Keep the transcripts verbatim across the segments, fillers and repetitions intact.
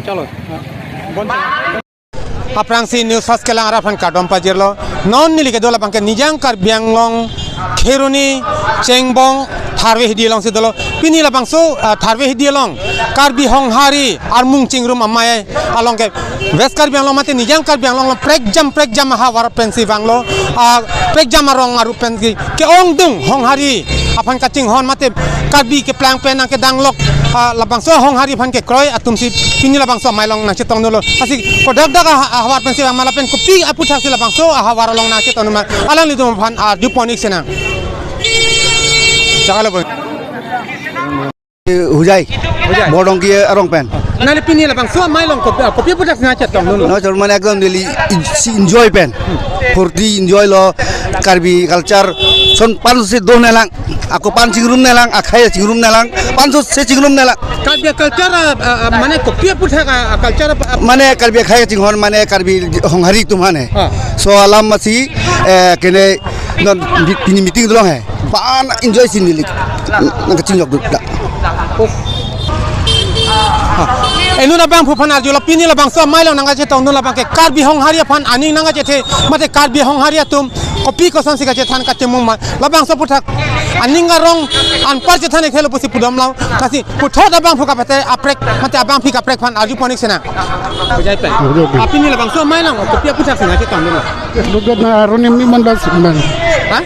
Chalo. Aphrangsi News First kelang arat aphan kardom pajirlo. Non neli kedo labang ke Nijang Karbi Anglong, Kheroni, Chengbong, Tharve Hidi alongsi dolo. Pini labangso, ah, Tharve Hidi along Karbi Honghari armung chingrum amei along ke West Karbi Anglong mate Nijang Karbi Anglong along prekjam prekjam ahavar pensi vanglo, ah, prekjam arong aru pensi ke-ongdung Honghari aphan kachinghon mate Karbi keplang pen nangkedanglok, ah, labangso Honghari aphan kekroi atumsi pini labangso amei along nangchetongdunlo. Lasi kodak dak ah-, ahavar pensi vang ma lapen kopi aputhaksi labangso ahavar along nangchetongdun ma, alanglitum aphan arjupon-ik sinang. Chakalo bo. Hojai. Hojai. Bordongki arong pen. Nangli pini labangso amei along kopi, kopi aputhaksi nangchetongdunlo? No, chor mane ekdom neli in-, si enjoy pen. Phurti enjoy lo, Karbi culture ason pansose donelang, ako pan chingrum nelang, akhei chingrum nelang, pansose chingrum nelang. Karbi culture, ah, ah, ah, mane kopi aputhak, ah, ah, culture, ah, ah. Mane Karbi akhei chinghon, mane Karbi Honghari atum mane. Ah. So alam masi, eh, kene non bi-, pini meeting dolo he. Pan enjoy si neli nangkachingjok duk dak. Inut abangphu aphan arjulo, pini labangso amei along nangkachetongdun labang ke Karbi Honghari aphan aning nangkachethe, mate Karbi Honghari atum kopi kosonsi kachethan kachemung ma, labangso aputhak aning arong anpar chethan-ik helo pusi pudamlo. Lasi puthot abangphu kaprek, aprek, mate abangpi kaprek aphan arjupon-ik sinang. Hojai pen. Hojai pen. Pini labangso amei along kopi aputhaksi nangchetongdunlo? Lugat na aroni mi man bas man. Ha?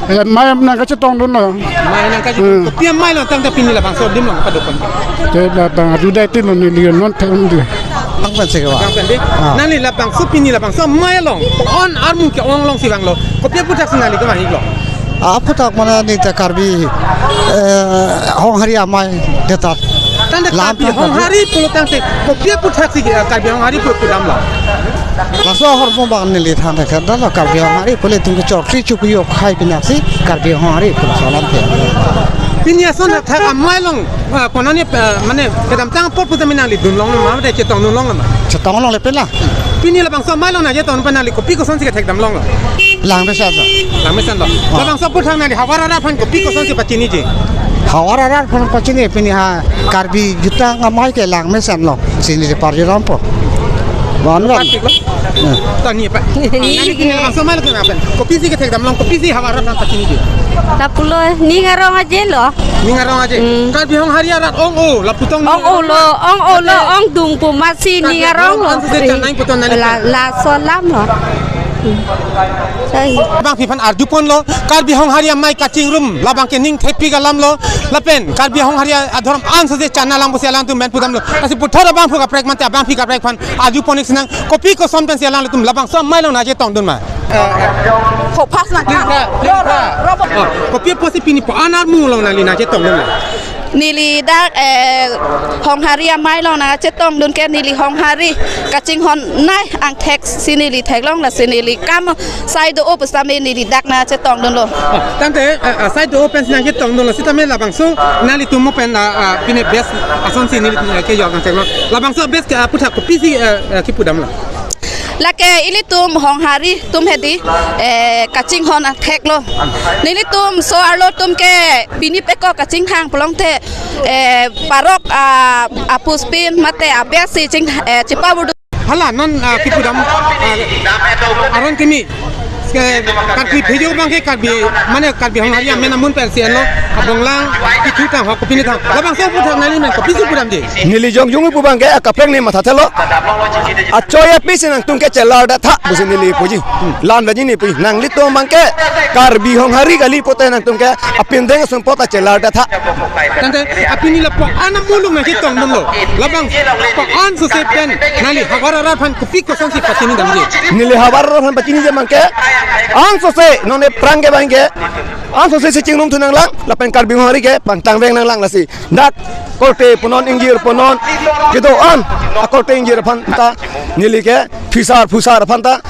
Eh, amei nangkachetongdunlo. Amei nangkache-, Hmm. Kopi amei along tangte pini labangso adim along padukon? Te labang adu dai tin lo neli non thek un di. Bang pen se ke wa. Bang pen di. Ah. Nangli labangso pini labangso amei along, on armung ke-ong alongsi vanglo. Kopi aputhaksi nangli kemahiklo? Aputhak mane neta Karbi, eh, Honghari amei dethat. Tangte lam Karbi tangte Honghari pulo tangte kopi aputhaksi, eh, Karbi Honghari pu pudamlo? Laso ahormu abang neli than thek-et lo, Karbi Honghari pu ilitum ke chokri chukri akhei pinasi Karbi Honghari pu laso alam ke. Pini ason thak amei along, ah, konane, ah, mane kedamtang apor pu tame nangli dunlonglo ma, mate chetongdunlonglo ma? Chetonglongle pen la. Pini labangso amei along nangchetongdun pen nangli kopi kosonsi kethekdamlonglo? Langmesen lo. Langmesen lo. Ah. Labangso aputhak nangli havar arat aphan kopi kosonsi pachiniji? Havar arat aphan pachini pini ha Karbi jutang amei ke langmesen lo. Si neli parjudampo. Bon, bon. Patik lo. Eh. Tani pa. Nangli pini labangso amei along ke ma pen? Kopisi kethekdamlong, kopisi havar arat aphan pachiniji? Lapulo, ning arong aje lo. Ning arong aje. Hmm. Karbi Honghari arat ong-o, lapu tong ning arong. Ong-o lo, ong-o lo, mate ongdung pu masi ning arong lo. Karbi Anglong ansose chanai puton nangli. La, laso alam lo. Hmm. Sai. Abangpi aphan arjuponlo, Karbi Honghari amei kachingrum labang ke ning thepik alam lo, lapen Karbi Honghari adhorom ansose chana lang pusi alangtum men pudamlo. Lasi puthot abangphu kaprek mate abangpi kaprek aphan arjupon-ik sinang, kopi koson pensi alanglitum labangso amei along nangchetongdun ma? Ho pas na. Lingka, lingka. Ro, ro, ro. Oh, kopi apotsi pini pu-an armung along nangli nangchetongdunlo? Neli dak, eh, Honghari amei along nangchetongdun ke neli Honghari kachinghon nei angthek si neli theklong, lasi neli kam asai do-o pusitame neli dak nangchetongdunlo. Oh, tangte, eh, eh, asai do-o pensi nangchetongdunlo sitame labangso nanglitum mo pen, ah, ah, pine best asonsi neli, eh, kejok nangtheklo. Labangso best ke, ah, aputhak kopisi, eh, eh, kipudamlo? Lake ilitum Honghari atum hedi, eh, kachinghon angthek lo. Nelitum so-arlo atum ke pini peko kachinghang pulote, eh, parok, ah, apuspin mate abesi ching, eh, chipavurdu. Hala non, ah, kipudam, ah, aron kimi. Ke Karbi video abang ke Karbi, mane Karbi Honghari amen amun pensi enlo, abonglang, kithu tang, hok pini tang. Labangso aputhak nangli men kopisi pudamji? Neli jongjong pu abang ke akaprek ne mathathelo. Achoi api si nangtum ke chelar detha pusi neli puji. Lan baji ne puji. Nanglitum abang ke Karbi Honghari kali pulote nangtum ke apindeng sumpot ta chelar detha. Tangte apini lapu-an amuluk nangchetongdunlo. Labang pu-an sose pen nangli havar arat aphan kopi kosonsi pachinidamji? Neli havar arat aphan pachiniji abang ke ansose non aphrang ke abang ke ansose si chingrum thu nanglang, lapen Karbi Honghari ke pangtang veng nanglang lasi. Dak korte punon ingjir punon kedo-an akorte ingjir aphan ta neli ke phisar phusar aphan ta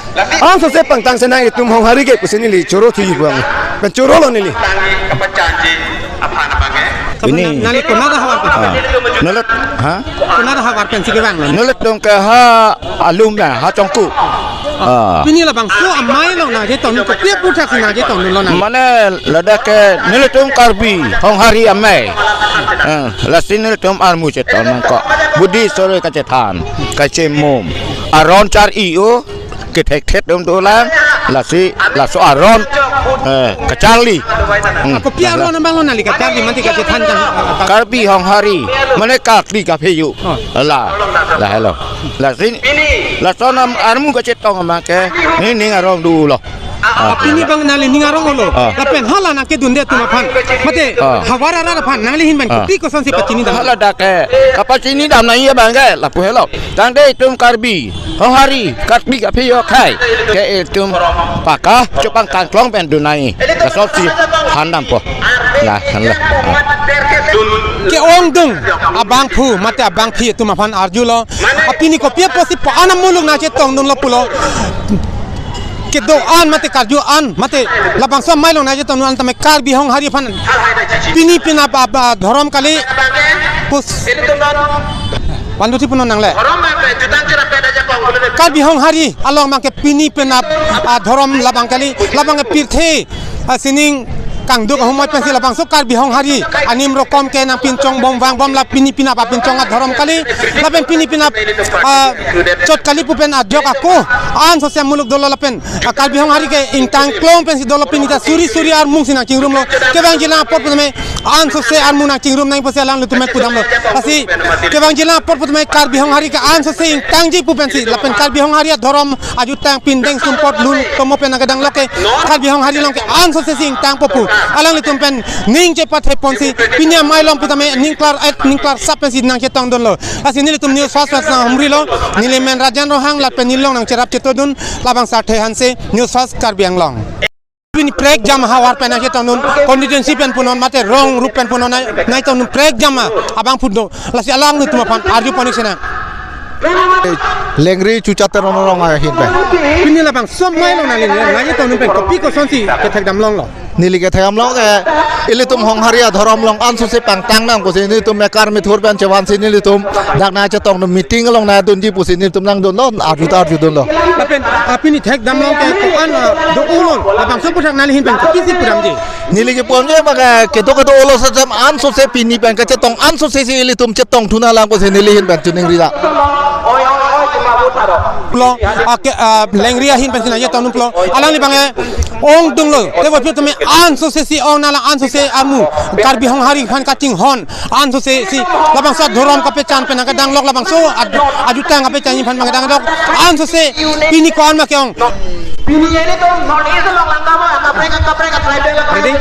ansose pangtang senang itum Honghari ke pusi neli choro thuji puang. Pen chorolo neli. Pini. Nangli konat ahavar pen? Ah. Nangli, ha? Konat ahavar pensi kevanglo? Nangli tong ke ha alum na, ha Chongku. Ah. Pini labangso amei along nangchetongdun, kopi aputhaksi nangchetongdunlo nang? Mane ladak ke nelitum Karbi Honghari amei. Eh, lasi nelitum armu chetong nangkok. Budi sore kachethan, kachemum. Aron char-i o, kethek thet dum dolang. Lasi laso aron, eh, kacharli. Hmm. Kopi aron abanglo nangli kacharli mati kachethan kan? Karbi Honghari, mane karkli kaphejo. Oh. La, la helo. Lasi, lason armu kachetong abangke, ne ning arong dolo. Ah, pini abang nangli ning arong dolo. Ah. Lapen hala nangkedunde atum aphan, mate, ah, havar arat aphan nangli ahin abang, ah, kopi kosonsi pachinidam? Hala dak ke, kapachinidam nangji abangke, lapu helo. Tangte itum Karbi Honghari, karkli kaphejo akhei ke itum paka chopang kangklong pen dun nangji. Lasonsi thandampo. Nah, thanlo. Ah. Ke-ongdung abangphu mate abangphi atum aphan arjulo. Apini kopi apotsi pu-an amuluk nangchetongdunlo pulo. Kedo-an mate karju-an mate labangso amei along nangchetongdun an tame Karbi Honghari aphan pini penap, ah, ah, dhorom kali pus. Panduthi punon nangle. Karbi Honghari along abangke pini penap, ah, dhorom labang kali, labangke pirthe, ah, sining kangduk ahumoi pensi labangso Karbi Honghari anim rokom ke nangpinchongbom vangbom la pini penap apinchong adhorom kali, lapen pini penap, ah, chot kali pu pen ajok ako ansose amuluk dolo lapen, ah, Karbi Honghari ke ingtang klong pensi dolo, pini ta suri suri armung si nangchingrumlo. Kevangjilang apot pu tame ansose armung nangchingrum nangji pusi alanglitum pudamlo. Lasi kevangjilang apot pu tame Karbi Honghari ke ansose ingtangji pu pensi lapen Karbi Honghari adhorom ajutang pindeng sumpot lun tomo pen nangkedanglok ke Karbi Honghari along ke ansose si ingtangpo pu alanglitum pen ning chepathe ponsi pini amei along pu tame ningklar et ningklar sap pensi nangchetongdunlo. Lasi nelitum News First pen nanghumrilo, neli men Rajan Ronghang lapen neli along nangcherap chetongdun labang Sarthe Hanse, News First Karbi Anglong. Pini prekjam havar pen nangchetongdun, constituency pen punon mate rong rup pen punon nai, nangchetongdun prekjam abangphu do. Lasi alanglitum aphan arjupon ik sinang. Lengri Chucha Teron arong ahin pen. Pini labangso amei along nangli nangchetongdun pen kopi kosonsi kethekdam longlo? Neli kethekdam long ke ilitum Honghari adhorom along ansose pangtang nang pusi nelitum mekar methur pen chevansi nelitum dak nangchetongdun meeting along nangdunji pusi nelitum nangdunlo, arju ta arjudunlo. Lapen, ah, pini thekdam long ke ko-an, ah, do-olo, labangso aputhak nangli ahin pen kopisi pudamji? Neli kepon ke abangke kedo kedo-olo sesem ansose pini pen kachetong ansose si ilitum chetongthu nanglang pusi neli ahin pen chiningrila. Pulo, ah, ke, ah, Lengri ahin pensi nangchetongdun pulo. Alangli abangke ongdunglo. Tebot pi tame ansose si ong nanglang, ansose armu Karbi Honghari aphan kachinghon ansose si labangso adhorom kapechan pen nangkedanglok, labangso ad-, ajutang kapechan aphan nangkedanglok ansose pini ko-an ma ke-ong? Pini ilitum North East along langdam, kaprek kaprek tribal. Ready?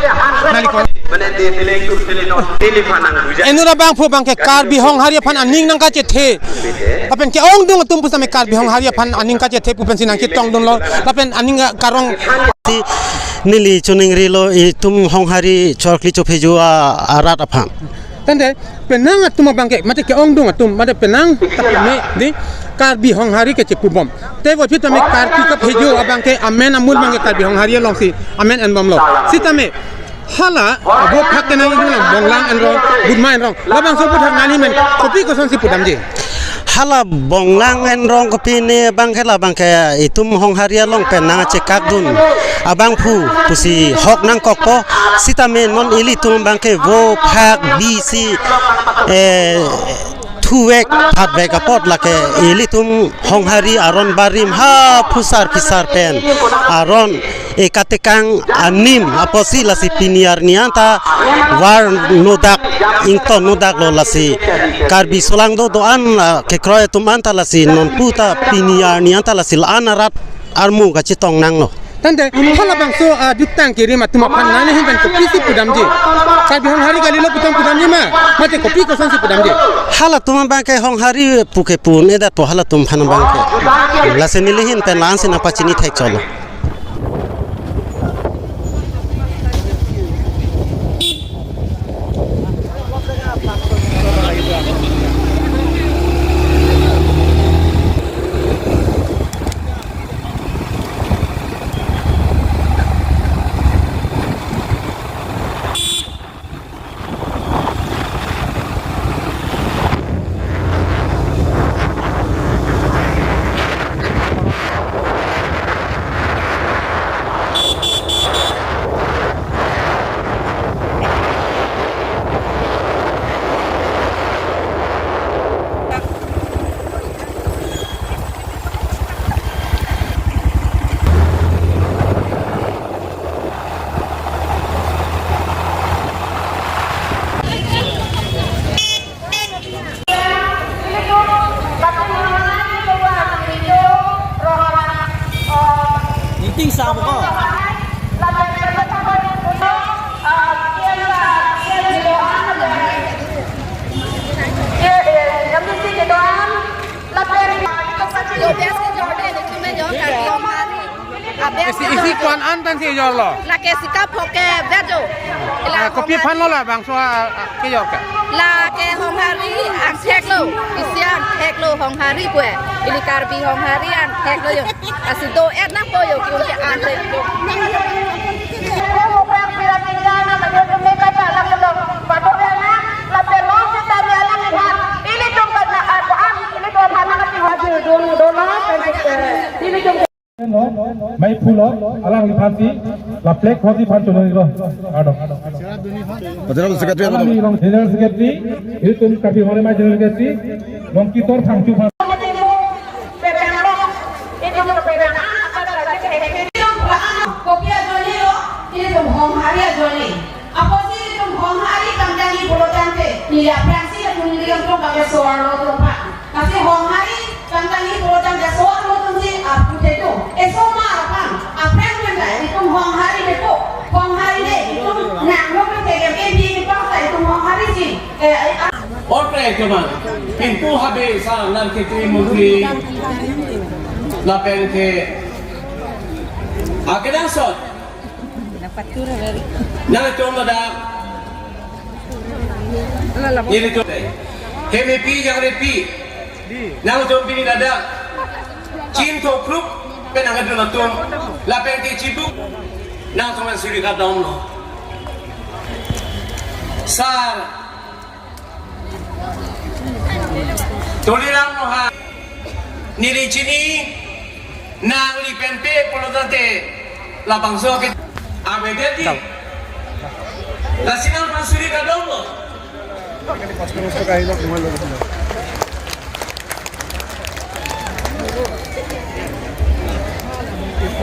Nangli ko. Mane di tiling tur tiling non, tiling phanang buja. Inut abangphu abangke Karbi Honghari aphan aning nangkachethe. Lapen ke-ongdung atum pusitame Karbi Honghari aphan aning kachethe pu pensi nangchetongdunlo. Lapen aning, ah, karong. Si neli chiningrilo itum Honghari chorkli chophejo a-, arat aphan. Tangte penang atum abangke, mate ke-ongdung atum, mate penang tapi me di Karbi Honghari kechepubom. Tebot pi tame karkli kaphejo abangke amen amul abangke Karbi Honghari alongsi amen enbomlo. Sitame hala abo phak kenang ilang Bonglang Enrong, Budma Enrong, labangso aputhak nangli men kopi kosonsi pudamji? Hala Bonglang Enrong kopine abangke labangke itum Honghari along pen nangchekakdun abangphu pusi hok nangkokpo. Sitame non ilitum abangke vo phak bisi, eh, thuvek phatvek apot lake ilitum Honghari aron barim ha phusar phisar pen aron ekatekang anim apotsi lasi pini arni anta var nodak, ington nodaklo lasi Karbi solang do do-an, ah, kekroi atum anta lasi nonpu ta pini arni anta lasi la-an arat armu kachetong nanglo. Tangte halabangso, ah, jutang kerim atum aphan nangli ahin pen kopisi pudamji? Karbi Honghari kalilo pu tame pudamji ma, mate kopi kosonsi pudamji? Halatum abangke Honghari pu ke pu-un-edetpo halatum aphan abangke. Lasi neli ahin pen la-ansi nangpachini thekchotlo. Isi ko-an an pensi jorlo? Lake sikap hoke bejo. Ila Ah, kopi Honghari aphanlo labangso, ah, ah, kejor ke? Lake Honghari angthek lo, isi angthek lo Honghari kue. Ili Karbi Honghari angthek lo yo. Asi do-et nangpo yo, kiyong ke angthek lo. Ilitum karena aku am, ilitum karena aku am, ilitum. Mai phulo, alangliphansi, la flag hosi phan chonoi lo. Ado. General Secretary Alangli along General Secretary, ilitum Karbi Honghari Amei General Secretary, Longkitor Phangcho phan. Kopi ajoine lo, ilitum Honghari ajoine. Apotsi ilitum Honghari kangtangji pulo tangte, neli aphrangsi atum neli kangtong kake so-arlo atum aphan. Lasi Honghari kangtangji pulo tangte so-arlo atumsi aphuthek do. Eso ma aphan, aphrang pen ta itum Honghari depo, Honghari de, itum nanglo pen te ke ke bi ni pang ta itum Honghari si. Eh, eh, ah. Orte keman, pintu habe sa nan ke tri mungki, lapen ke, akenangsot. Nangtum ladak. Nelitum. Hemepi jangrepi. Nangtum pini ladak. Chin tho krup pen nangtum latum. Lapen ke chibuk. Nangtum suri kadom lo. Sar. Tuliram Ronghang, neli chini, nangli pen pe pulo tangte, labangso ke, avedetji. Lasi nangphan suri kadom lo.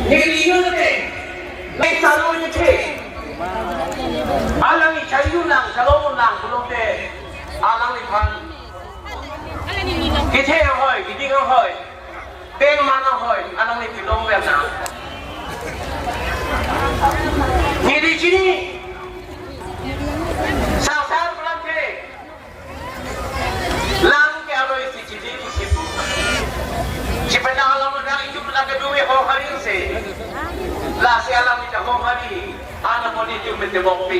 Neli yun te, neli salo ni te. Alangli chayu nang, salo nang, pulote, alangliphan. Kethe ahoi, keding ahoi, pengman ahoi, alangli pilong verna. Neli chini, sasar pulang ke, lang ke aroi si chini, si pu. Chipena alam na itu pernah kedua Honghari se. Lasi alam itu Honghari, anak pon itu mete bokpi.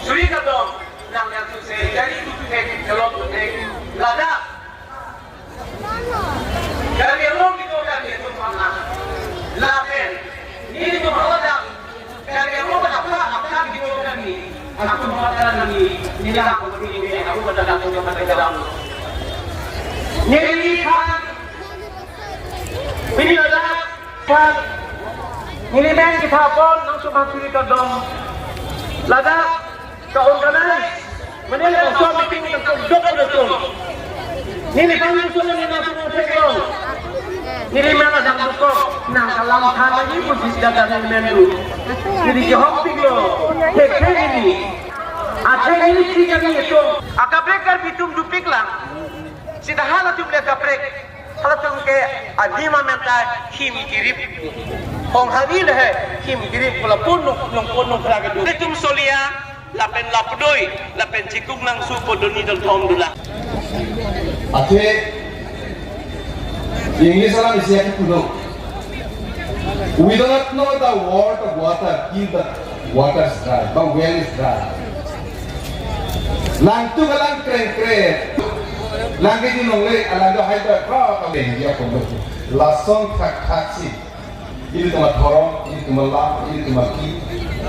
Suri kadom, nang yang tu se, jadi itu tu se, kalau tu se, ladak. Dari yang mau kita udah dia tuh mana? Lapen. Ini tuh mau ada. Dari yang mau apa, apa gitu kan nih? Aku mau ada lagi. Inilah aku begini, aku pada datang ke pada dalam. Ini kan. Ini adalah kan. Ini main kita pon langsung masuk ke dalam. Ladak. Ka-organize, mane laso meeting nangkok dok dok. Neli bang laso neli nangkok dok dok. Neli mana dang dok, nang kalam than lagi puji dada neli mendu. Neli kehok tik lo, hek hek neli. Athe neli tik kami itu. Akaprek Karbi atum dupik lang. Sita halatum le kaprek. Halatum ke adim amen ta him kirip. Honghari le he him kirip pula punung nung punung kra kedu. Itum solia lapen lapdoi lapen chikung nangsu podoni dal thom dula. Athe English alam isi aku kuno. We do not know the worth of water till the water is dry, the well is dry. Lang tu kalang kreng kreng. Lang ke di nongle alang do hai ta pra ka be dia ko. Lason thak thak si. Ilitum adhorom, ilitum alam, ilitum aki,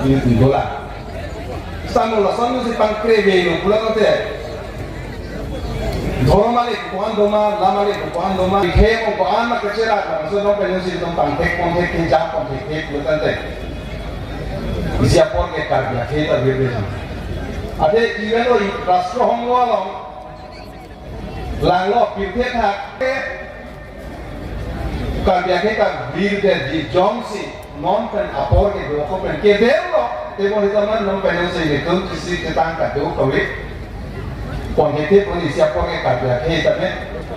ilitum dolang. Sanu lason si pangkre be lo pulang te. Dhorom ale koan doma, lam ale koan doma. Khe mo koan ma kechera, so no pe si tum pangthek pangthek ke jam pangthek thek lo tante. Isi apor ke Karbi akhei ta bebe. Ate even though rastro hong lo along, langlo pirthe thak. Karbi akhei ta bir de di jongsi non pen apor ke do ko pen ke de lo. Te mo hita man non pen se ne tum kisi ke tang ka do ko we. Pon ke te pon isi apor ke Karbi akhei ta ne.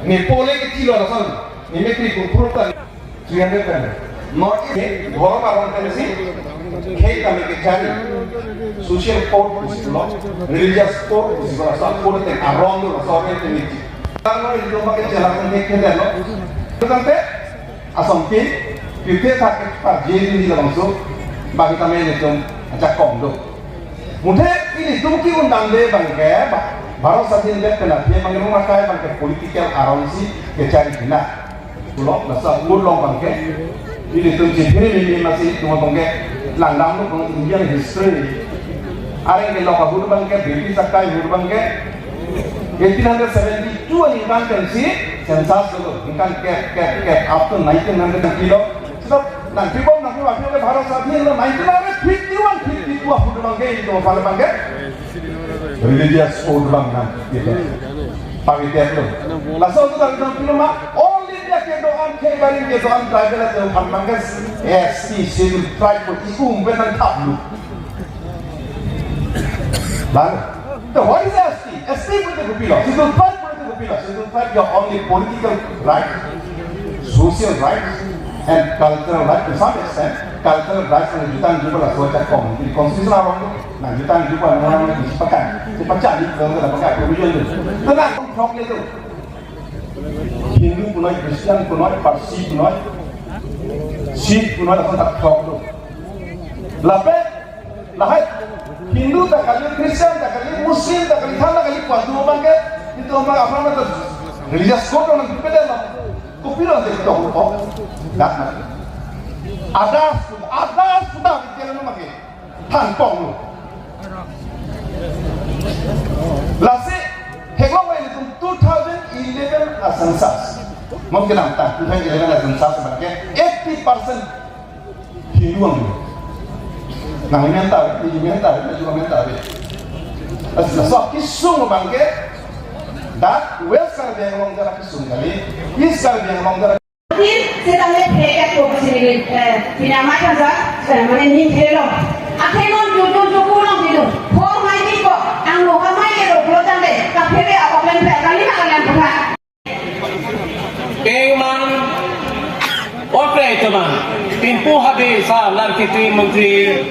Ne pole ke ti lo rason. Ne me kri ku pro ta. Three hundred pen. North East, Dhorong aron pen si, khei kami kechari, social code pusi lo, religious code pusi lo, sab code te aron lo, sab code te niti. Tang lo, itu pakai jalan kan khei khei lo. Itu kan te, asam pi, Pirthe athak ke parjin di labangso, bagi tame ilitum ajakong do. Muthe ilitum ke-undamde abangke, ba-, Bharat swadhin det pen aphi abangke nung akai abangke political aronsi kechari kina. Pulo, laso ahut along abangke ilitum chiphere mimi masi itum abangke langdamlo Indian history. Areng kelok ahut abangke, British akai ahut abangke, eighteen hundred seventy-two aningkan pensi census lo, ningkan kep, kep, kep, up to nineteen hundred thirty lo. Seta nangpibom, nangpibom, aphi ke Bharat swadhin lo, nineteen hundred fifty-one, fifty-two ahut abangke, ilitum aphan abangke religious code abang nang, gitu. Pavitya lo. Laso ahut abang nangpilo ma, all India kedo-an, khei barim kedo-an, tribal atum aphan abangke S T, scheduled tribe ko ikum pen nangthaplo. Bang, the what is S T? S T pulote kopilo? Scheduled tribe pulote kopilo? Scheduled tribe, your only political right, social right, and cultural right to some extent. Cultural right nangjuttang jupa laso ajakong. Di constitution arong nangjuttang jupa nang nang di pakan. Di pakan di kalau kita pakai provision tu. Tenang, tong throk itu. Hindu punoi, Christian punoi, Parsi punoi, Sikh punoi, lason ta throk do. Lapen, lahai Hindu ta kali, Christian ta kali, Muslim ta kali, than ta kali, kuat dua abangke, itum abang apa nama tu, religious code orang berbeda lah. Kopilo nanti kita hukum, dah mati. Ada, ada sudah bicara nama ke. Thanpong lo. Lasi, heklong ilitum two thousand eleven a-census. Mungkin ang ta, two thousand eleven a-census abangke eighty percent Hindu ang. Nang mental, ini mental, ini juga mental. Lasi, so kisung abangke, dak West Karbi Anglong jara kisung kali, East Karbi Anglong jara Tin, sitame phek ko sini, eh, pini amai kasa, eh, mane ni phelo. Akhir non jujur juku nong jujur. Hor mai ni ko, ang lo hamai ke lo, lo tang de, kaphebe apa plan pe, kali na kalian putha. Pengman, opre teman, Pimpu Habib sa lar kitri menteri,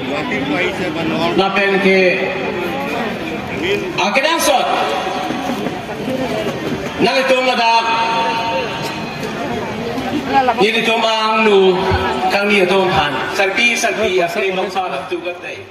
lapen ke, akenangsot, nanglitum ladak, nelitum angno kangni atum aphan. Sarpi, sarpi, asli bangsa atum katai.